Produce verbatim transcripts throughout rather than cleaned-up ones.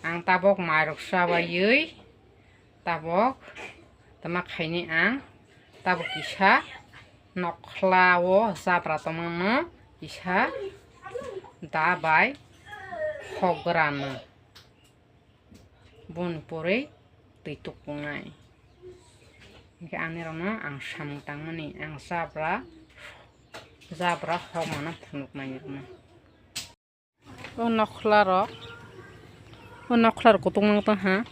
Ang tabok mairok chabaiwi, tabok tama khaini ang tabok kisa nokhla o jabra tongmano kisa da bai hok grano. Boni pore twi tukungnai. Hinkhe anirokno ang samung tangmani, ang jabra, jabra hokmano phunuknai rokno. O nokhlarok, o nokhlarok kutung mang tong ha,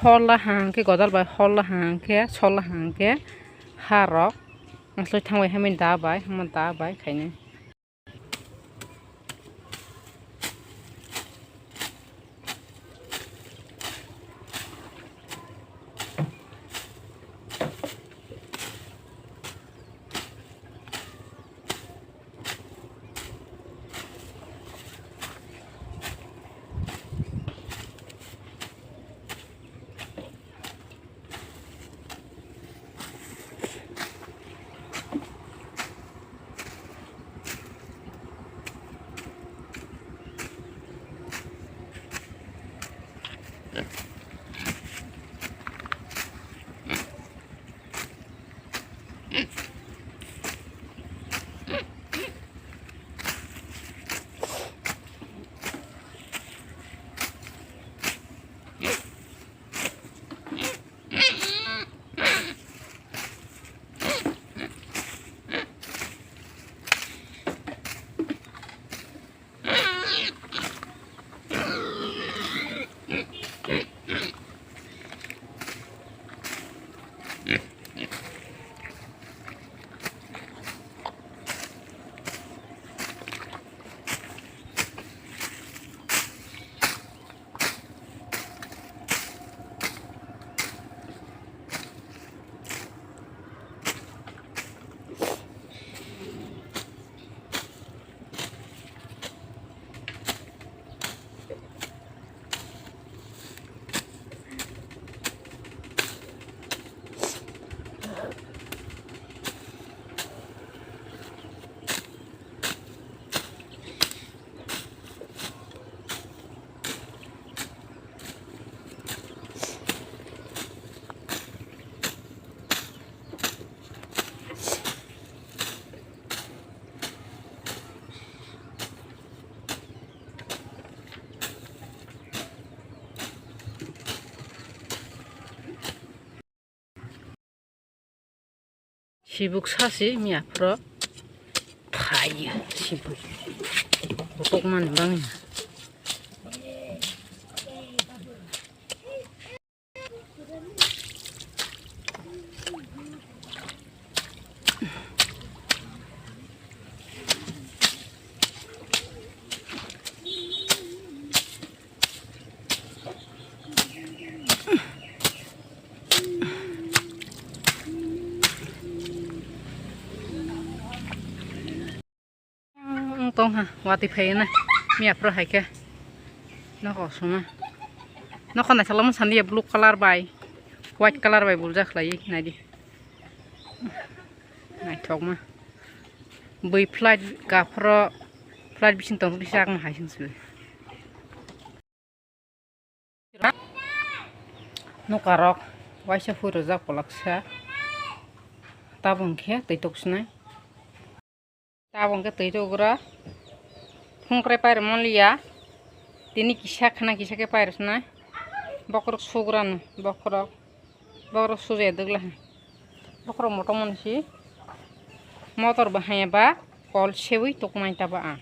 hola ha hwnkhe godal bai, hola ha hwnkhe, sola ha hwnkhe harok, aswk thangbai hamya da bai, hama da bai khainai. Sibuk sasi miya phro phaiya sibuk kutuk mani bangya. Ang tong ha, watwi phai na. Miya phro hai khe. Nokho suma. Nokho naisalo mo sandi ya blue color bai, white color bai buljak khlai nai di. Naithok ma. Bui flight ka phro, flight bising tong bisa ang hai sing sui. Nukarok waisa hui rwjak kwlaksa. Tabuk khe twi tok sinai. Tabuk khe twi tok gra. Phungkrai pairwmaliya. Tini kisa khna kisa khe pairw sinai. Bokhorok sugrano, bokhorok. Bokhorok sujai dwgla hai. Bokhorok motom mani si. Motor bahai ba kol sewi toknai taba ang.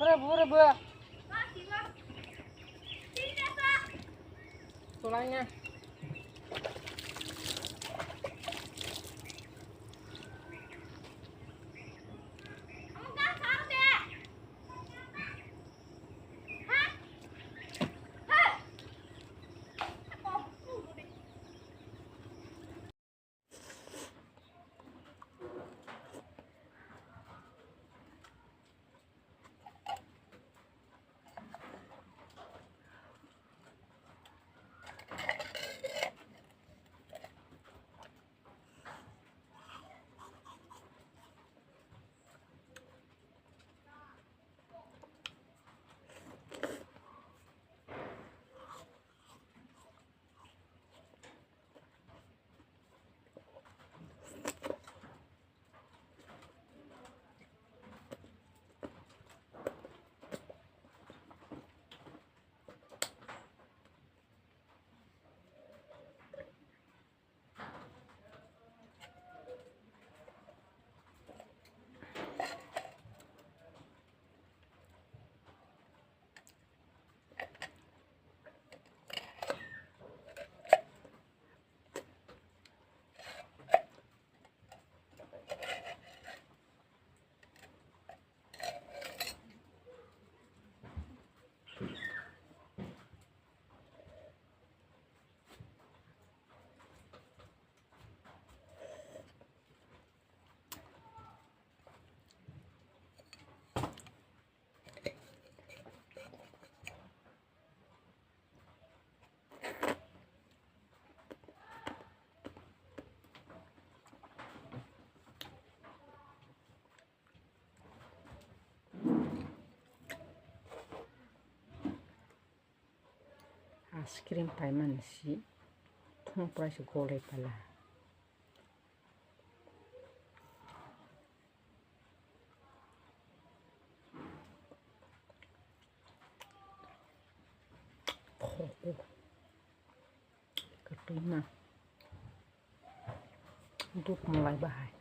Bura, bura, bura. Tulangnya. Ice cream paimani si thung prai se golai pala. Khoko. Kwtwima. Duk malai bahai.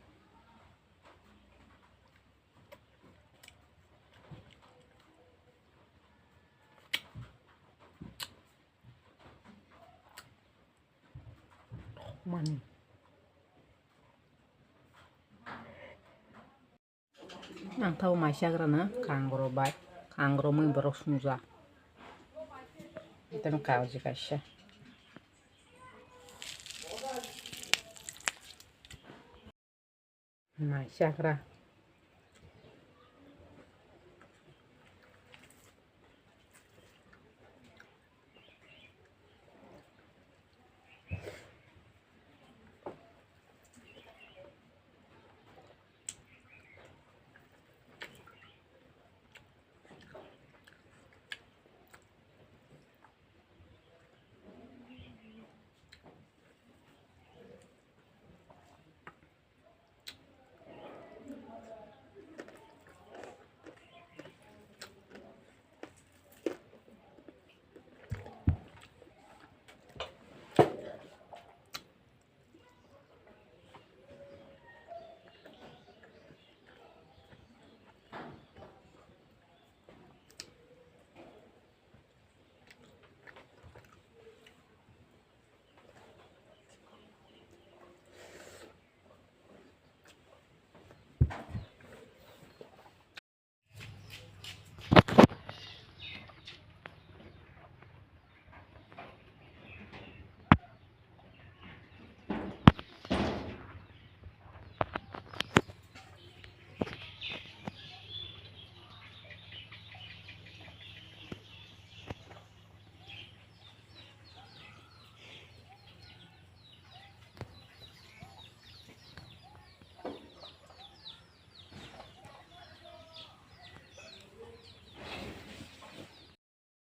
Mani. Ang thago mai chagrana kangro bai, kangro mui borok sumjak. Tei kaoji kaisa. Mai chagra